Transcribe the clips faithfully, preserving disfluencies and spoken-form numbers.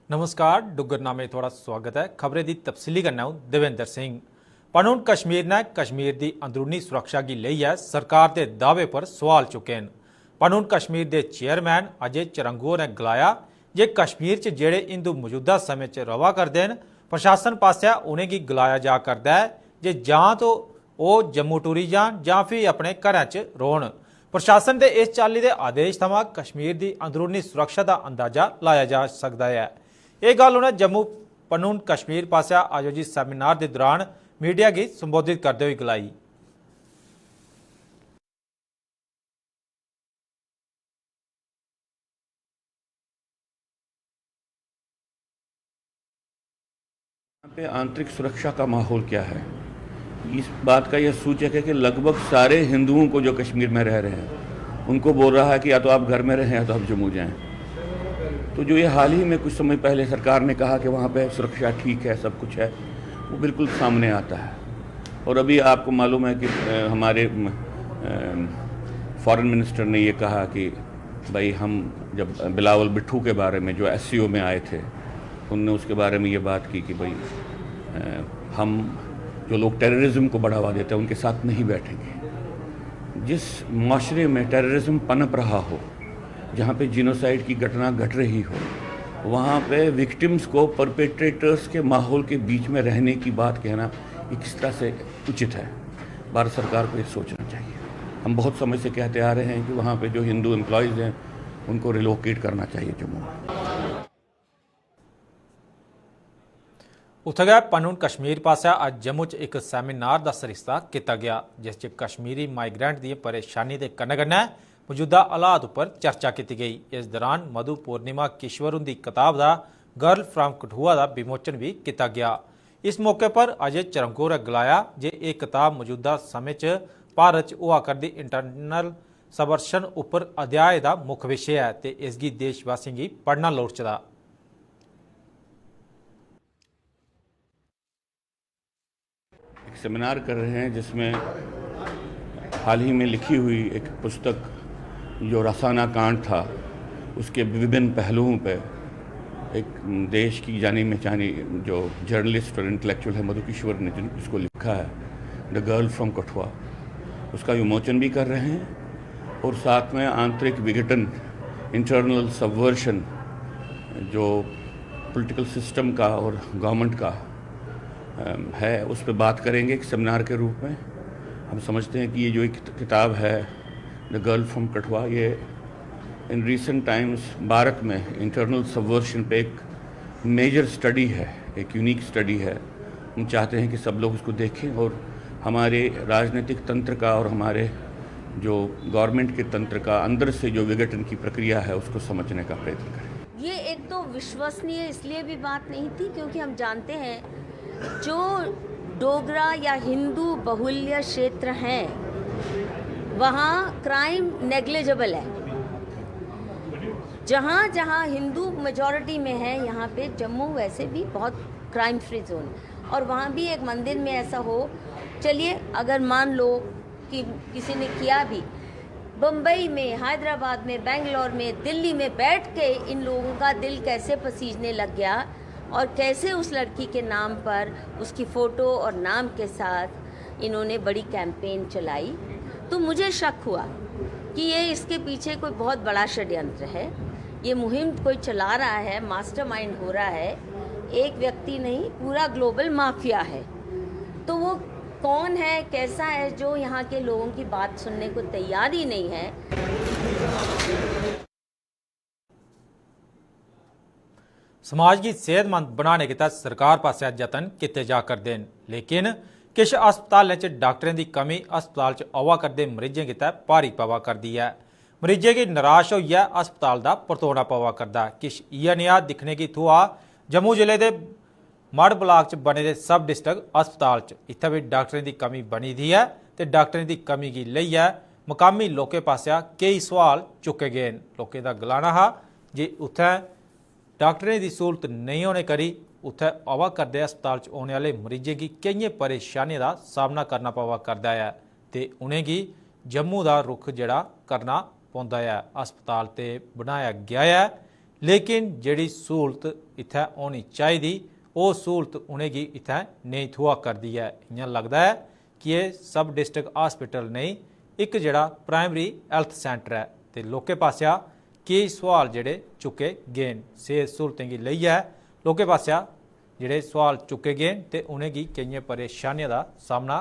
नमस्कार, डुग्गरनामे च थुआढ़ा सुआगत ऐ। खबरें दी तफसीली कन्नै अ'ऊं देवेंद्र सिंह। पनून कश्मीर ने कश्मीर दी अंदरूनी सुरक्षा गी लेइयै सरकार दे दावे पर सुआल चुक्के न। पनून कश्मीर दे चेयरमैन अजय चरंगू होरें गलाया जे कश्मीर च जेह्ड़े हिंदू मजूदा समें च र'वा करदे न, प्रशासन पासेआ उ'नेंगी गलाया जा करदा ऐ जे जां तो ओह् जम्मू टुरी जान जां फ्ही अपने घरें च रौह्न। प्रशासन दे इस चाल्ली दे आदेश थमां कश्मीर दी अंदरूनी सुरक्षा दा अंदाजा लाया जा सकदा ऐ। एह् गल्ल उ'नें जम्मू पनून कश्मीर पासेआ आयोजित सेमिनार दे दौरान मीडिया गी संबोधित करदे होई गलाई। यहाँ पे आंतरिक सुरक्षा का माहौल क्या है, इस बात का यह सूचक है कि लगभग सारे हिंदुओं को, जो कश्मीर में रह रहे हैं, उनको बोल रहा है कि या तो आप घर में रहें या तो आप जम्मू जाएं। तो जो ये हाल ही में कुछ समय पहले सरकार ने कहा कि वहाँ पे सुरक्षा ठीक है, सब कुछ है, वो बिल्कुल सामने आता है। और अभी आपको मालूम है कि हमारे फॉरेन मिनिस्टर ने ये कहा कि भाई, हम जब बिलावल बिट्ठू के बारे में, जो एससीओ में आए थे, उनने उसके बारे में ये बात की कि भाई, हम जो लोग टेररिज्म को बढ़ावा देते हैं, उनके साथ नहीं बैठेंगे। जिस माशरे में टेररिज्म पनप रहा हो, जहाँ पे जिनोसाइड की घटना घट रही हो, वहाँ पे विक्टिम्स को परपेट्रेटर्स के माहौल के बीच में रहने की बात कहना, ये किस तरह से उचित है? भारत सरकार को ये सोचना चाहिए। हम बहुत समय से कहते आ रहे हैं कि वहाँ पे जो हिंदू एम्प्लॉयज़ हैं, उनको रिलोकेट करना चाहिए जम्मू में। उत्थै गै पनून कश्मीर पासेआ अज्ज जम्मू च इक सैमिनार दा सरिस्ता कीता गेआ, जिस च कश्मीरी माइग्रेंट दियें परेशानियें दे कन्नै-कन्नै मजूदा हालात उप्पर चर्चा कीती गेई। इस दौरान मधु पूर्णिमा किश्वर हुंदी कताब दा गर्ल फ्राम कठुआ दा विमोचन बी कीता गेआ। इस मौके पर अजय चरंगू होरें गलाया जे एह् कताब मजूदा समें च भारत च होआ करदी इंटरनल सबर्शन उप्पर अध्याय दा मुक्ख विशे ऐ ते इसगी देशवासियें गी पढ़ना लोड़चदा। एक सेमिनार कर रहे हैं जिसमें हाल ही में लिखी हुई एक पुस्तक जो रसाना कांड था, उसके विभिन्न पहलुओं पर एक देश की जानी पहचानी जो जर्नलिस्ट और इंटेलेक्चुअल है मधु किश्वर ने जिन इसको लिखा है, द गर्ल फ्रॉम कठुआ, उसका विमोचन भी कर रहे हैं और साथ में आंतरिक विघटन, इंटरनल सबवर्शन, जो पॉलिटिकल सिस्टम का और गवर्नमेंट का है, उस पर बात करेंगे एक सेमिनार के रूप में। हम समझते हैं कि ये जो एक किताब है, द गर्ल फ्रॉम कठुआ, ये इन रिसेंट टाइम्स भारत में इंटरनल सबवर्शन पे एक मेजर स्टडी है, एक यूनिक स्टडी है। हम चाहते हैं कि सब लोग उसको देखें और हमारे राजनीतिक तंत्र का और हमारे जो गवर्नमेंट के तंत्र का अंदर से जो विघटन की प्रक्रिया है, उसको समझने का प्रयत्न करें। ये एक तो विश्वसनीय इसलिए भी बात नहीं थी क्योंकि हम जानते हैं जो डोगरा या हिंदू बहुल्य क्षेत्र हैं वहाँ क्राइम नेग्लिजिबल है। जहाँ जहाँ हिंदू मेजॉरिटी में है, यहाँ पे जम्मू वैसे भी बहुत क्राइम फ्री जोन है और वहाँ भी एक मंदिर में ऐसा हो, चलिए अगर मान लो कि किसी ने किया भी, बम्बई में, हैदराबाद में, बेंगलोर में, दिल्ली में बैठ के इन लोगों का दिल कैसे पसीजने लग गया और कैसे उस लड़की के नाम पर उसकी फ़ोटो और नाम के साथ इन्होंने बड़ी कैंपेन चलाई। तो मुझे शक हुआ कि ये इसके पीछे कोई बहुत बड़ा षड्यंत्र है, ये मुहिम कोई चला रहा है, मास्टरमाइंड हो रहा है, एक व्यक्ति नहीं, पूरा ग्लोबल माफिया है। तो वो कौन है, कैसा है, जो यहाँ के लोगों की बात सुनने को तैयार ही नहीं है। समाज गी सेहतमंद बनाने गितै सरकार पासेआ जतन कीते जा करदे न, लेकिन किश अस्पतालें च डाक्टरें दी कमी अस्पताल च आवा करदे मरीजें गितै भारी पवा करदी ऐ। मरीजें गी नराश होइयै अस्पताल दा परतोना पवा करदा ऐ। किश इ'यै नेहा दिक्खने गी थ्होआ जम्मू जिले दे मढ़ ब्लाक च बने दे सब डिस्ट्रिक्ट अस्पताल च। इत्थै बी डाक्टरें दी कमी बनी दी ऐ ते डाक्टरें दी कमी गी लेइयै मकामी लोकें पासेआ केई सोआल चुक्के गे न। लोकें दा गलाना हा जे उत्थै डाक्टरें दी स्हूलत नेईं होने करी उत्थै आवा करदे अस्पताल च औने आह्ले मरीजें गी केइयें परेशानियें दा सामना करना पवा करदा ऐ ते उ'नेंगी जम्मू दा रुख जेह्ड़ा करना पौंदा ऐ। अस्पताल ते बनाया गेआ ऐ लेकिन जेह्ड़ी स्हूलत इत्थै होनी चाहिदी, ओह् स्हूलत उ'नेंगी इत्थै नेईं थ्होआ करदी ऐ। इ'यां लगदा ऐ कि एह् सब डिस्ट्रिक्ट हॉस्पिटल नेईं, इक जेह्ड़ा प्राइमरी हेल्थ सेंटर ऐ। ते लोकें पासेआ केई सोआल जेह्ड़े चुक्के गे न। सेह्त स्हूलतें गी लेइयै लोकें पासेआ जेह्ड़े सोआल चुक्के गे न ते उ'नेंगी केइयें परेशानियें दा सामना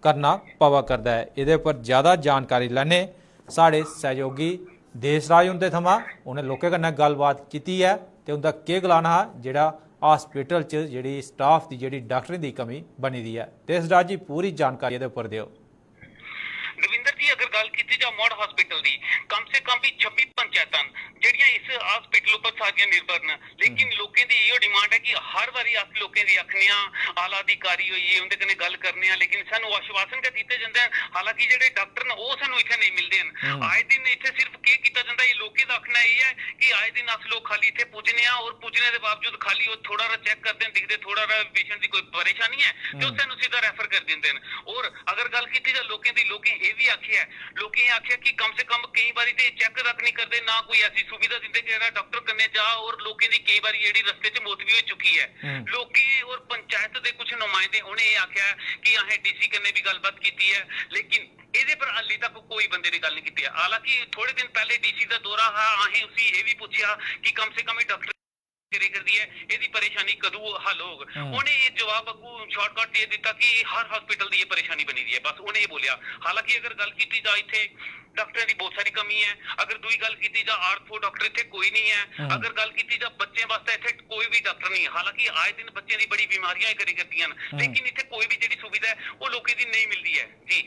करना पवा करदा ऐ। एह्दे उप्पर ज़्यादा जानकारी लैने साढ़े सैहयोगी देसराज हुंदे थमां। उ'नें लोकें कन्नै गल्लबात कीती ऐ ते उं'दा केह् गलाना हा, जेह्ड़ा हॉस्पिटल च जेह्ड़ी स्टाफ दी, जेह्ड़ी डाक्टरें दी कमी बनी दी ऐ। देसराज जी, पूरी जानकारी एह्दे उप्पर देओ। दविंदर जी, अगर गल्ल कीती जा मौड़ हॉस्पिटल दी, कम से कम भी छब्बी पंचायतां न जेह्ड़ियां इस हॉस्पिटल उप्पर सारियां निर्भर न, लेकिन लोकें दी इहो डिमांड ऐ कि हर बारी अस लोकें दी आखने आं, आला अधिकारी होई गे, उं'दे कन्नै गल्ल करने आं, लेकिन सानूं आश्वासन गै दित्ते जंदे न। हालांकि जेह्ड़े डाक्टर न, ओह् सानूं इत्थै नेईं मिलदे न। आए दिन इत्थै सिर्फ केह् कीता जंदा, एह् लोकें दा आखना एह् ऐ कि आए दिन अस लोक खाली इत्थै पुज्जने आं और पुज्जने दे बावजूद खाली ओह् थोह्ड़ा हारा चैक करदे न, दिखदे थोह्ड़ा हारा पेशेंट दी कोई परेशानी ऐ ते ओह् सानूं सिद्धा रैफर करी दिंदे न। और अगर गल्ल कीती जा लोकें दी, लोकें एह् बी आखेआ ऐ, लोकें एह् आखेआ कि कम से कम केईं बारी ते चैक तक निं करदे, ना कोई ऐसी सुविधा दिंदे कि जेह्ड़ा डाक्टर कन्नै जा। और लोकें दी केईं बारी जेह्ड़ी रस्ते च मौत बी होई चुकी ऐ। लोकें और पंचायत दे कुछ नुमाइंदे, उ'नें एह् आखेआ ऐ कि असें डीसी कन्नै बी गल्लबात कीती ऐ, लेकिन एह्दे पर हाली तक कोई बंदे ने गल्ल निं कीती ऐ। हालांकि थोह्ड़े दिन पैह्ले डीसी दा दौरा हा, असें उसी एह् बी पुच्छेआ कि कम से कम एह् डाक्टर करै करदी ऐ, एह्दी परेशानी कदूं हल होग। उ'नें एह् जवाब अग्गू शार्टकट एह् दित्ता कि हर हॉस्पिटल दी एह् परेशानी बनी दी ऐ, बस उ'नें एह् बोलेआ। हालांकि अगर गल्ल कीती जा इत्थै डाक्टरें दी बहुत सारी कमी ऐ। अगर दूई गल्ल कीती जा, आर्थो डाक्टर इत्थै कोई निं ऐ। अगर गल्ल कीती जा बच्चें बास्तै, इत्थै कोई बी डाक्टर निं ऐ। हालांकि आए दिन बच्चें दी बड़ी बमारियां एह् करै करदियां न, लेकिन इत्थै कोई बी जेह्ड़ी सुविधा ऐ ओह् लोकें दी नेईं मिलदी ऐ। जी।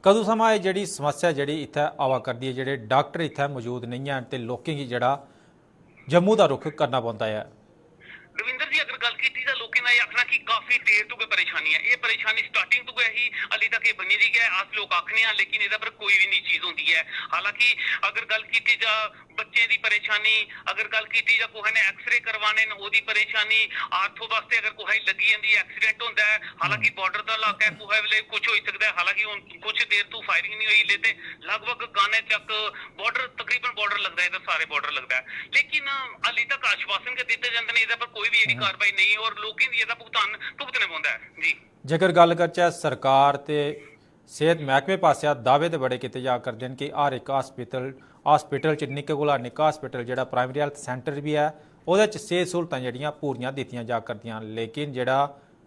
कदूं थमां एह् जेह्ड़ी समस्या जेह्ड़ी इत्थै आवा करदी ऐ, जेह्ड़े डाक्टर इत्थै मौजूद नेईं हैन ते लोकें गी जेह्ड़ा जम्मू दा रुख करना पौंदा ऐ। दविंदर जी, अगर गल्ल कीती जा, लोकें दा एह् आखना कि काफी देर तों गै परेशानी ऐ। एह् परेशानी स्टार्टिंग तों गै ही, हाली तक एह् बनी दी गै। अस लोक आखने आं, लेकिन एह्दे पर कोई बी निं चीज होंदी ऐ। हालांकि अगर गल्ल कीती जा बच्चें दी परेशानी, अगर गल्ल कीती जा कुसै ने एक्सरे करवाने न, ओह्दी परेशानी, आर्थो बास्तै अगर कुसै गी लग्गी जंदी, एक्सीडेंट होंदा ऐ, हालांकि बॉर्डर दा इलाका ऐ, कुसै बेल्लै कुछ होई सकदा ऐ। हालांकि हून कुछ देर तों फायरिंग निं होई, लेकिन लगभग गाने तक बॉर्डर, तकरीबन बॉर्डर लगदा ऐ, इधर सारे बॉर्डर लगदा ऐ। लेकिन हाली तक आश्वासन गै दित्ते जंदे न, एह्दे पर कोई बी जेह्ड़ी कार्रवाई नेईं, और लोकें दी एह्दा भुगतान भुगतने पौंदा ऐ। जी। जेकर गल्ल करचै सरकार ते सेह्त मैह्कमे पासेआ दावे ते बड़े कीते जा करदे न कि हर इक हॉस्पिटल, हॉस्पिटल च निक्के कोला निक्का हॉस्पिटल जेह्ड़ा प्राइमरी हेल्थ सेंटर बी ऐ, ओह्दे च सेह्त स्हूलतां जेह्ड़ियां पूरियां दित्तियां जा करदियां न, लेकिन जेह्ड़ा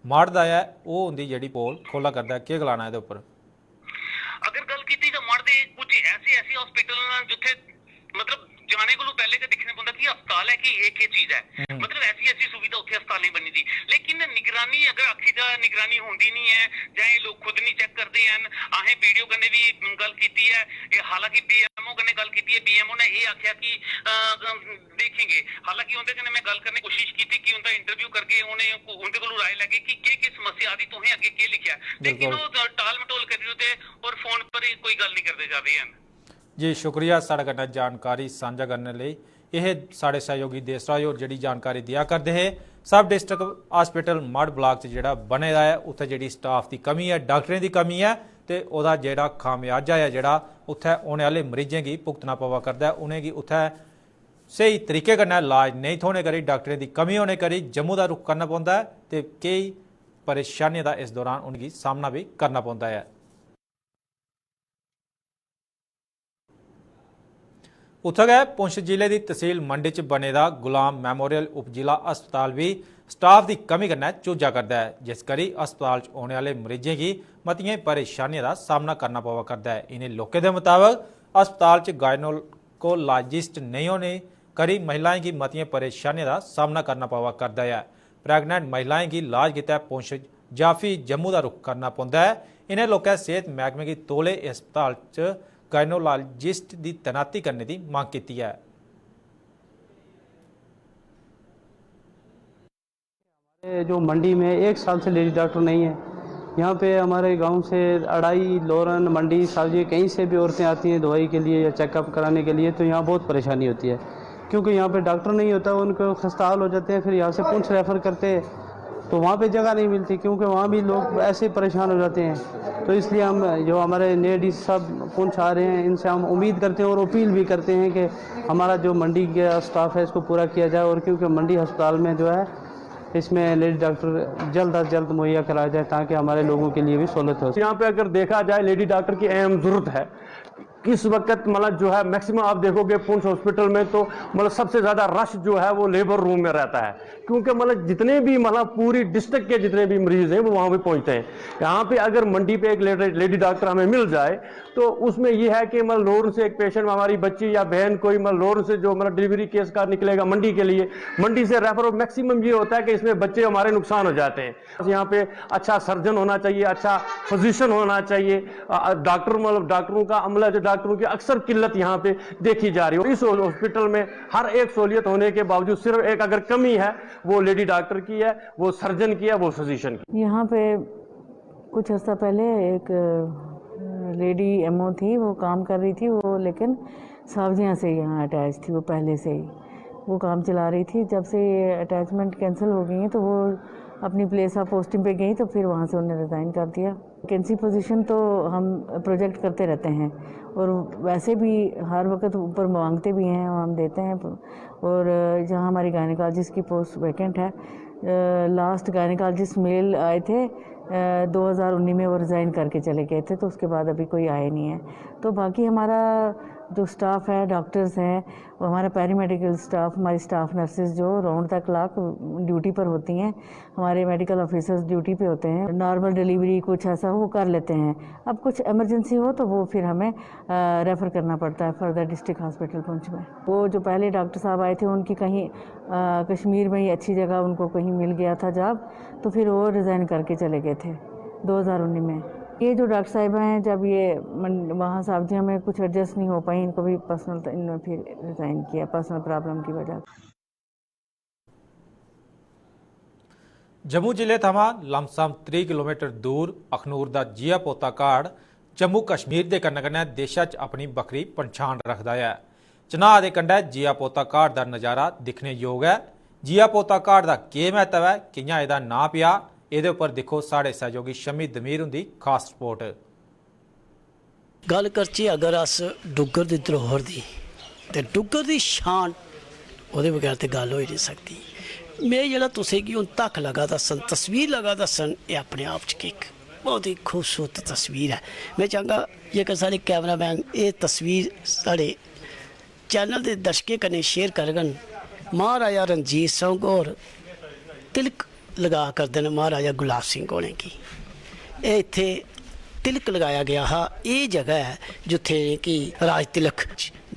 मढ़ दा ऐ, ओह् उं'दी जेह्ड़ी पोल खोह्ल्ला करदा ऐ। केह् गलाना एह्दे उप्पर? अगर गल्ल कीती जा मढ़ दे, कुछ ऐसे ऐसे हॉस्पिटल न जित्थै मतलब जाने कोलू पैह्ले गै दिक्खने पौंदा कि अस्पताल ऐ कि एह् केह् चीज ऐ। मतलब ऐसी ऐसी सुविधा उत्थै अस्पतालें बनी दी, लेकिन निगरानी अगर आखी जा, निगरानी होंदी निं ऐ, जां एह् लोक खुद निं चैक करदे हैन। असें बीडीओ कन्नै बी गल्ल कीती ऐ, एह् हालांकि बीएमओ कन्नै गल्ल कीती ऐ, बीएमओ ने एह् आखेआ कि अ, देखेंगे। हालांकि उं'दे कन्नै में गल्ल करने दी कोशिश कीती कि उं'दा इंटरव्यू करगे, उ'नें उं'दे कोलू राय लैगे कि केह् केह् समस्या आ दी, तुसें अग्गें केह् लिखेआ, लेकिन ओह् टाल मटोल करी ओड़दे और फोन पर कोई गल्ल निं करदे जा दे हैन। जी शुक्रिया साढ़े कन्नै जानकारी सांझा करने लेई। एह् साढ़े सैहयोगी देसराज होर जेह्ड़ी जानकारी देआ करदे हे। सब डिस्ट्रिक्ट हॉस्पिटल मढ़ ब्लाक च जेह्ड़ा बने दा ऐ, उत्थै जेह्ड़ी स्टाफ दी कमी ऐ, डाक्टरें दी कमी ऐ, ते ओह्दा जेह्ड़ा खामियाजा ऐ, जेह्ड़ा उत्थै औने आह्ले मरीजें गी भुगतना पवा करदा ऐ, उ'नेंगी उत्थै स्हेई तरीके कन्नै इलाज नेईं थ्होने करी, डाक्टरें दी कमी होने करी जम्मू दा रुख करना पौंदा ऐ ते केई परेशानियें दा इस दौरान उ'नेंगी सामना बी करना पौंदा ऐ। उत्थै गै पुंछ जिले दी तसील मंडी च बने दा गुलाम मेमोरियल उपजिला अस्पताल बी स्टाफ दी कमी कन्नै चुज्जा करदा ऐ, जिस करी अस्पताल च औने आह्ले मरीजें गी मतियें परेशानियें दा सामना करना पवा करदा ऐ। इ'नें लोकें दे मताबक अस्पताल च गायनोकोलॉजिस्ट नेईं होने करी महिलाएं गी मतियें परेशानियें दा सामना करना पवा करदा ऐ। प्रेग्नेंट महिलाएं गी इलाज गितै पुंछ जां फ्ही जम्मू दा रुख करना पौंदा ऐ। इ'नें लोकें सेह्त मैह्कमे गी तौले अस्पताल च गायनोलॉजिस्ट दी तैनाती करने दी मंग कीती ऐ। जो मंडी में एक साल से लेडी डॉक्टर नहीं है। यहाँ पे हमारे गांव से अड़ाई, लोरन, मंडी, सावजी, कहीं से भी औरतें आती हैं दवाई के लिए या चेकअप कराने के लिए, तो यहाँ बहुत परेशानी होती है, क्योंकि यहाँ पे डॉक्टर नहीं होता, उनको खस्ता हाल हो जाते हैं, फिर यहाँ से पुंछ रेफर करते हैं। तो वहाँ पे जगह नहीं मिलती, क्योंकि वहाँ भी लोग ऐसे परेशान हो जाते हैं। तो इसलिए हम, जो हमारे नए डीसी साहब पुंछ आ रहे हैं, इनसे हम उम्मीद करते हैं और अपील भी करते हैं कि हमारा जो मंडी का स्टाफ है, इसको पूरा किया जाए, और क्योंकि मंडी अस्पताल में जो है, इसमें लेडी डॉक्टर जल्द अज जल्द मुहैया कराया जाए, ताकि हमारे लोगों के लिए भी सहूलत हो। यहाँ पे अगर देखा जाए, लेडी डॉक्टर की अहम ज़रूरत है। इस वक्त, मतलब, जो है, मैक्सिमम आप देखोगे पुंछ हॉस्पिटल में, तो, मतलब, सबसे ज़्यादा रश जो है वो लेबर रूम में रहता है, क्योंकि, मतलब, जितने भी, मतलब, पूरी डिस्ट्रिक्ट के जितने भी मरीज़ हैं, वो वहाँ पे पहुँचते हैं। यहाँ पे अगर मंडी पे एक लेडी डॉक्टर हमें मिल जाए, तो उसमें ये है कि, मतलब, लाहौर से एक पेशेंट, हमारी बच्ची या बहन कोई, मतलब, लाहौर से जो, मतलब, डिलीवरी केस का निकलेगा मंडी के लिए, मंडी से रेफर, मैक्सिमम ये होता है कि इसमें बच्चे हमारे नुकसान हो जाते हैं। यहाँ पे अच्छा सर्जन होना चाहिए, अच्छा फिजिशियन होना चाहिए। अ, डॉक्टर, मतलब, डॉक्टरों का अमला, जो डॉक्टरों की अक्सर किल्लत यहाँ पे देखी जा रही है। इस हॉस्पिटल में हर एक सहूलियत होने के बावजूद सिर्फ एक अगर कमी है, वो लेडी डॉक्टर की है, वो सर्जन की है, वो फिजिशियन की। यहाँ पे कुछ अर्सा पहले एक लेडी एमओ थी, वो काम कर रही थी, वो लेकिन सावजियाँ से यहाँ अटैच थी, वो पहले से ही वो काम चला रही थी। जब से ये अटैचमेंट कैंसिल हो गई है, तो वो अपनी प्लेस ऑफ पोस्टिंग पे गई, तो फिर वहाँ से उन्हें रिज़ाइन कर दिया। वैकेंसी पोजीशन तो हम प्रोजेक्ट करते रहते हैं, और वैसे भी हर वक्त ऊपर मांगते भी हैं, हम देते हैं। और जहाँ हमारी गायनकोलॉजिस्ट की पोस्ट वैकेंट है, लास्ट गायनकोलॉजिस्ट मेल आए थे, दो हज़ार उन्नीस में वो रिज़ाइन करके चले गए थे, तो उसके बाद अभी कोई आए नहीं है। तो बाकी हमारा जो स्टाफ है, डॉक्टर्स हैं, वो हमारा पैरामेडिकल स्टाफ, हमारी स्टाफ नर्सेज जो राउंड द क्लॉक ड्यूटी पर होती हैं, हमारे मेडिकल ऑफिसर्स ड्यूटी पे होते हैं, नॉर्मल डिलीवरी कुछ ऐसा वो कर लेते हैं। अब कुछ इमरजेंसी हो, तो वो फिर हमें रेफ़र करना पड़ता है फर्दर डिस्ट्रिक्ट हॉस्पिटल पुंछ में। वो जो पहले डॉक्टर साहब आए थे, उनकी कहीं अ, कश्मीर में ही अच्छी जगह उनको कहीं मिल गया था जॉब, तो फिर वो रिज़ाइन करके चले गए थे दो हज़ार उन्नीस में। ये जो डॉक्टर साहिबा हैं, जब ये मन-, वहाँ सावजियाँ में कुछ एडजस्ट नहीं हो पाई, इनको भी पर्सनल, इन्होंने फिर रिज़ाइन किया पर्सनल प्रॉब्लम की वजह। जम्मू जिले थमां लमसम त्रीह किलोमीटर दूर अखनूर दा जिया पोता घाट जम्मू कश्मीर दे कन्नै कन्नै देशा च अपनी बक्खरी पंछान रखदा ऐ। चनाह दे कंढै जिया पोता घाट दा नजारा दिक्खने योग ऐ। जिया पोता घाट दा केह् म्हत्तव ऐ, कि'यां एह्दा नांऽ पेआ, एह्दे उप्पर दिक्खो साढ़े सैहयोगी शमी दमीर हुंदी खास रिपोर्ट। गल्ल करचै अगर अस डुग्गर दी धरोहर दी ते डुग्गर दी शान, ओह्दे बगैर ते गल्ल होई निं सकदी। में जेह्ड़ा तुसेंगी हून तक्क लगा दस्सन, तस्वीर लगा दस्सन, एह् अपने आप च इक बहुत ही खूबसूरत तस्वीर ऐ। में चाहगा जेकर साढ़े कैमरामैन एह् तस्वीर साढ़े चैनल दे दर्शकें कन्नै शेयर करङन। महाराजा रणजीत सिंह होर तिलक लगा करदे न महाराजा गुलाब सिंह होरें गी। एह् इत्थै तिलक लगाया गेआ हा। एह् जगह ऐ जित्थै कि राज तिलक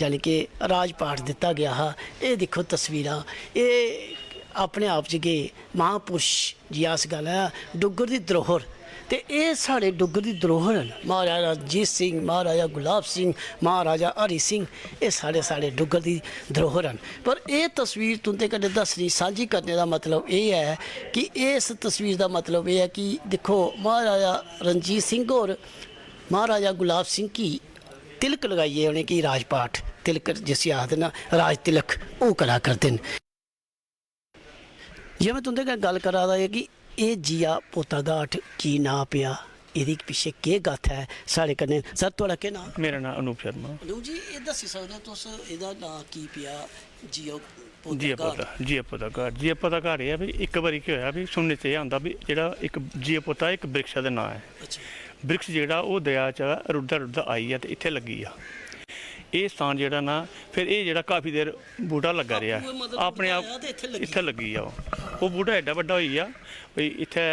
यानी कि राजपाठ दित्ता गेआ हा। एह् दिक्खो तस्वीरां, एह् अपने आप च गै महापुरुष जी अस गल्ल ऐ डुग्गर दी धरोहर। ते एह् साढ़े डुग्गर दी धरोहर न। महाराजा रणजीत सिंह, महाराजा गुलाब सिंह, महाराजा हरि सिंह, एह् साढ़े साढ़े डुग्गर दी धरोहर न। पर एह् तस्वीर तुं'दे कन्नै दस्सनी, सांझी करने दा मतलब एह् ऐ कि इस तस्वीर दा मतलब एह् ऐ कि दिक्खो, महाराजा रणजीत सिंह होर महाराजा गुलाब सिंह गी तिलक लगाइयै उ'नेंगी राजपाठ, तिलक जिसी आखदे न, राज तिलक, ओह् करा करदे न। जे में तुं'दे कन्नै गल्ल करा दा ऐ कि एह् जिया पोता घाट की नांऽ पेआ, एह्दे पिच्छें केह् गल्ल ऐ, साढ़े कन्नै। सर, थुआढ़ा केह् नांऽ? मेरा नांऽ अनूप शर्मा। अनूप जी, एह् दस्सी सकदे ओ तुस, एह्दा नांऽ की पेआ जिया पोता जिया घाट? पोता, जिया पोता घाट। जिया पोता घाट एह् ऐ भई, इक बारी केह् होएआ भई, सुनने च एह् आंदा भई, जेह्ड़ा इक जिया पोता, इक बृक्ष दे नांऽ ऐ। अच्छा। बृक्ष जेह्ड़ा, ओह् दरेआ च रुढ़दा रुढ़दा आई गेआ ते इत्थै लग्गी गेआ। एह् स्थान जेह्ड़ा ना, फिर एह् जेह्ड़ा काफी देर बूह्टा लग्गा रेहा, आपूं गै मतलब अपने आप बूह्टा आया ते इत्थै लग्गी इत्थै लग्गी गेआ ओह्। ओह् बूह्टा एड्डा बड्डा होई गेआ भई इत्थै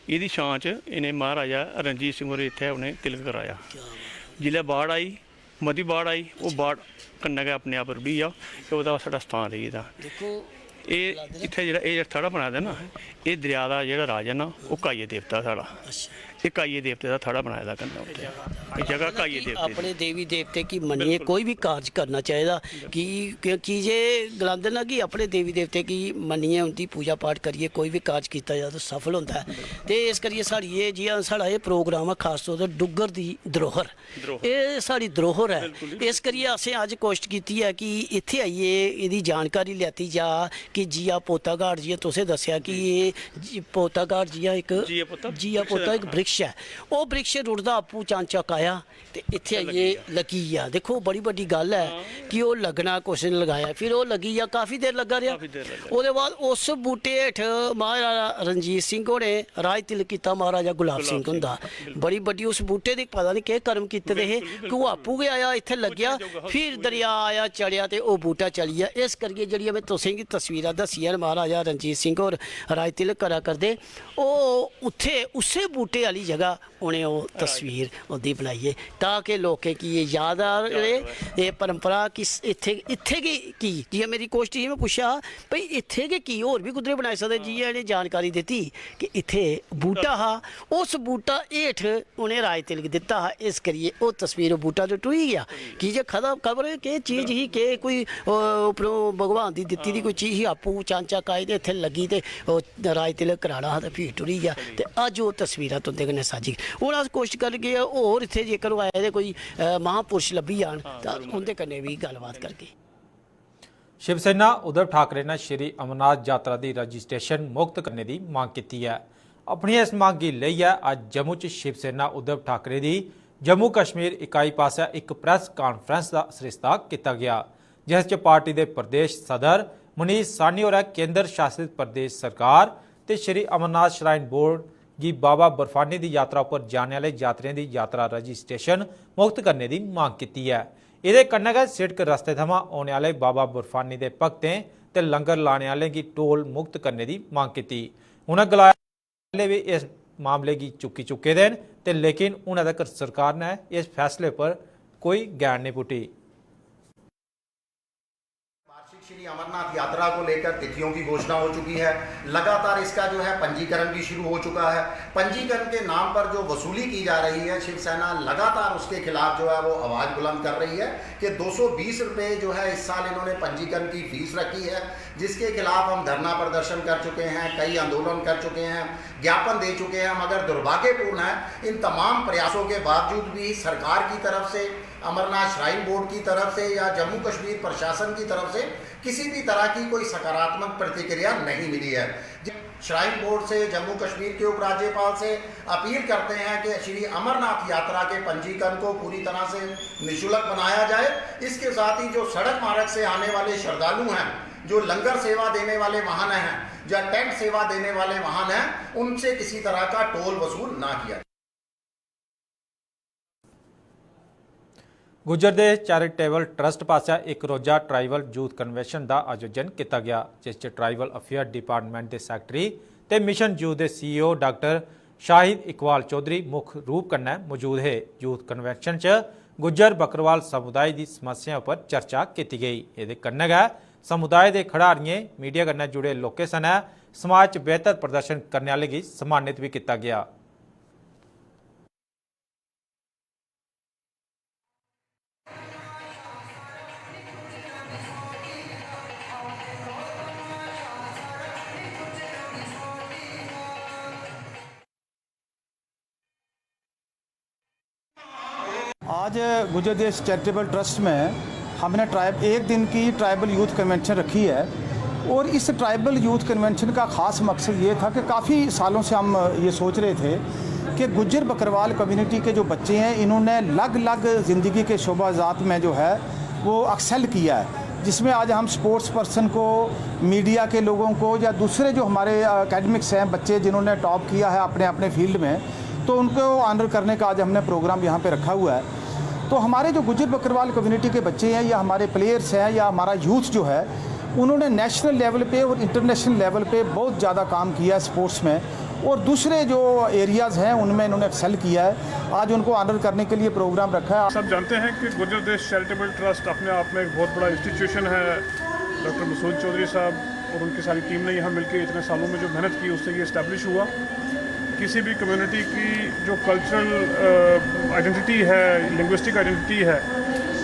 एह्दी छां च इ'नें महाराजा रणजीत सिंह होरें इत्थै उ'नें तिलक कराया। क्या बात ऐ। जिसलै बाढ़ आई, मती बाढ़ आई, ओह् बाढ़ कन्नै गै अपने आप रुढ़ी गेआ ते ओह्दा साढ़ा स्थान रेही गेदा। दिक्खो, एह् इत्थै जेह्ड़ा, एह् जेह्ड़ा थाह्ड़ा बनाए दा ना, एह् दरेआ दा जेह्ड़ा राज ऐ ना, ओह् काइया देवता साढ़ा। अच्छा। ते काइये देवते दा थड़ा बनाए दा कन्नै उत्थै। एह् जगह काइये देवते दी। अपने देवी देवते गी मन्नियै बिल्कुल। कोई बी कारज करना चाहिदा। कि, कि, की जे गलांदे न कि अपने देवी देवते गी मन्नियै उं'दी पूजा पाठ करियै कोई बी कारज कीता जा ते सफल होंदा ऐ। ते इस करियै साढ़ी एह्, जि'यां साढ़ा एह् प्रोग्राम ऐ, खास तौर पर डुग्गर दी धरोहर, धरोहर। एह् साढ़ी धरोहर ऐ। बिल्कुल जी। इस करियै असें अज्ज कोशट कीती ऐ कि इत्थै आइयै एह्दी जानकारी लैती जा कि जिया पोता घाट, जि'यां तुसें दस्सेआ कि जी। एह् जि-, पोता घाट जि'यां इक जिया पोता जिया वृक्ष पोता इक वृक्ष ऐ, ओह् वृक्ष रुढ़दा आपूं चानचक्क आया ते इत्थै आइयै लग्गी गेआ। दिक्खो, बड़ी बड्डी गल्ल ऐ हां। कि ओह् लग्गना कुसै ने लगाया, फिर ओह् लग्गी गेआ, काफी देर लग्गा रेहा। काफी देर लग्गा। ओह्दे बाद उस बूह्टे हेठ महाराजा रणजीत सिंह होरें राज तिलक कीता, महाराजा गुलाब गुलाब सिंह सिंह, हुंदा। बिल्कुल। बड़ी बड्डी उस बूह्टे दी पता निं केह् कर्म कीते दे हे बिल्कुल जी, कि ओह् बिल्कुल। आपूं गै आया, इत्थै लग्गेआ, उत्थै जाऊगा, फिर उत्थै दरेआ आया, चढ़ेआ ते ओह् बूह्टा चली गेआ। इस करियै जेह्ड़ियां में तुसेंगी तस्वीरां दस्सियां न, महाराजा रणजीत सिंह होर राज तिलक करा करदे, ओह् उत्थै उस्सै बूह्टे आह्ली जगह उ'नें ओह् राइट। तस्वीर उं'दी बनाई ऐ, तां कि लोकें गी एह् याद आ याद र'वै। र'वै। एह् परंपरा कि स-, इत्थै, इत्थै गै की? जि'यां मेरी कोश्ट ही, में पुच्छेआ, "भई, इत्थै गै की? होर बी कुद्धरै बनाई सकदे?" हां। जि'यां इ'नें जानकारी दित्ती कि इत्थै बूह्टा हा, उस बूह्टा हेठ उ'नें राज तिलक दित्ता हा, इस करियै ओह् तस्वीर, ओह् बूह्टा ते टुरी गेआ। की जे खबरै, खबरै केह् चीज ही, केह् कोई, अ, उप्परों भगवान दी दित्ती दी कोई चीज ही, आपूं चानचक्क आई ते इत्थै लग्गी ते ओह् राज तिलक कराना हा ते फ्ही टुरी गेआ। ते अज्ज ओह् तस्वीरां तुं'दे कन्नै सांझी। हून अस कोशश करगे, होर इत्थै जेकर ओह् आए दे कोई, अ, महापुरुश लब्भी जान, हां, तां जरूर। उं'दे कन्नै बी गल्लबात करगे। शिवसेना उद्धव ठाकरे ने श्री अमरनाथ यात्रा दी रजिस्ट्रेशन मुक्त करने दी मंग कीती ऐ। अपनी इस मंग गी लेइयै अज्ज जम्मू च शिवसेना उद्धव ठाकरे दी जम्मू कश्मीर इकाई पासेआ इक प्रैस कांफ्रेंस दा सरिस्ता कीता गेआ, जिस च पार्टी दे प्रदेश सदर मनीष साहनी होरें केंद्र शासित प्रदेश सरकार ते श्री अमरनाथ श्राइन बोर्ड गी बाबा बर्फानी दी यात्रा उप्पर जाने आह्ले यात्रियें दी यात्रा रजिस्ट्रेशन मुक्त करने दी मंग कीती ऐ। एह्दे कन्नै गै सिड़क रस्ते थमां औने आह्ले बाबा बर्फानी दे भक्तें ते लंगर लाने आह्लें गी टोल मुक्त करने दी मंग कीती। उ'नें गलाया, पैह्ले बी इस मामले गी चुक्की चुके दे न ते लेकिन हुनै तगर सरकार ने इस फैसले पर कोई गैं नेईं पुट्टी। वार्षिक श्री अमरनाथ यात्रा को लेकर तिथियों की घोषणा हो चुकी है। लगातार इसका जो है पंजीकरण भी शुरू हो चुका है। पंजीकरण के नाम पर जो वसूली की जा रही है, शिवसेना लगातार उसके खिलाफ जो है वो आवाज बुलंद कर रही है कि दो सौ बीस रुपए जो है इस साल इन्होंने पंजीकरण की फीस रखी है, जिसके खिलाफ हम धरना प्रदर्शन कर चुके हैं, कई आंदोलन कर चुके हैं, ज्ञापन दे चुके हैं, मगर दुर्भाग्यपूर्ण है, इन तमाम प्रयासों के बावजूद भी सरकार की तरफ से, अमरनाथ श्राइन बोर्ड की तरफ से या जम्मू कश्मीर प्रशासन की तरफ से किसी भी तरह की कोई सकारात्मक प्रतिक्रिया नहीं मिली है। श्राइन बोर्ड से, जम्मू कश्मीर के उपराज्यपाल से अपील करते हैं कि श्री अमरनाथ यात्रा के पंजीकरण को पूरी तरह से निशुल्क बनाया जाए। इसके साथ ही जो सड़क मार्ग से आने वाले श्रद्धालु हैं, जो लंगर सेवा देने वाले वाहन हैं या टेंट सेवा देने वाले वाहन हैं, उनसे किसी तरह का टोल वसूल ना किया जाए। गुज्जर देश चैरिटेबल ट्रस्ट पासेआ इक रोजा ट्राइबल यूथ कन्वेंशन दा आयोजन कीता गेआ, जिस च ट्राइबल अफेयर डिपार्टमेंट दे सैक्रेटरी ते मिशन यूथ दे सीईओ डाक्टर शाहिद इकबाल चौधरी मुक्ख रूप कन्नै मौजूद हे। यूथ कन्वेंशन च गुज्जर बक्करवाल समुदाय दी समस्याएं उप्पर चर्चा कीती गेई। एह्दे कन्नै गै समुदाय दे खडारियें, मीडिया कन्नै जुड़े लोकें सनै समाज च बेहतर प्रदर्शन करने आह्लें गी सम्मानित बी कीता गेआ। आज गुजर देश चैरिटेबल ट्रस्ट में हमने ट्राइब एक दिन की ट्राइबल यूथ कन्वेंशन रखी है और इस ट्राइबल यूथ कन्वेंशन का ख़ास मकसद ये था कि काफ़ी सालों से हम ये सोच रहे थे कि गुज्जर बकरवाल कम्युनिटी के जो बच्चे हैं, इन्होंने अलग अलग ज़िंदगी के शोबाजात में जो है वो एक्सेल किया है, जिसमें आज हम स्पोर्ट्स पर्सन को, मीडिया के लोगों को या दूसरे जो हमारे एकेडमिक्स हैं बच्चे जिन्होंने टॉप किया है अपने अपने फील्ड में, तो उनको ऑनर करने का आज हमने प्रोग्राम यहाँ पे रखा हुआ है। तो हमारे जो गुज्जर बकरवाल कम्युनिटी के बच्चे हैं या हमारे प्लेयर्स हैं या हमारा यूथ जो है, उन्होंने नेशनल लेवल पे और इंटरनेशनल लेवल पे बहुत ज़्यादा काम किया है स्पोर्ट्स में, और दूसरे जो एरियाज़ हैं उनमें इन्होंने एक्सेल किया है। आज उनको ऑनर करने के लिए प्रोग्राम रखा है। सब जानते हैं कि गुर्जर देश चैरिटेबल ट्रस्ट अपने आप में एक बहुत बड़ा इंस्टीट्यूशन है। डॉक्टर मसूद चौधरी साहब और उनकी सारी टीम ने यहाँ मिलकर इतने सालों में जो मेहनत की, उससे ये इस्टेब्लिश हुआ। किसी भी कम्युनिटी की जो कल्चरल आइडेंटिटी है, लिंग्विस्टिक आइडेंटिटी है,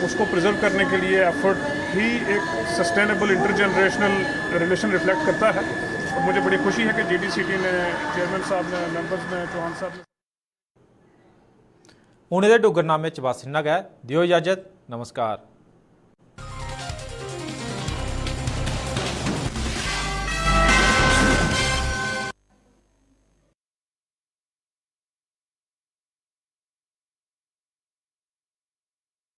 उसको प्रिजर्व करने के लिए एफर्ट ही एक सस्टेनेबल इंटरजनरेशनल रिलेशन रिफ्लेक्ट करता है। और मुझे बड़ी खुशी है कि जीडीसीटी ने, चेयरमैन साहब ने, मेंबर्स ने, चौहान साहब ने हून एह्दे डुग्गरनामे च बस इन्ना गै। देओ इजाजत। नमस्कार।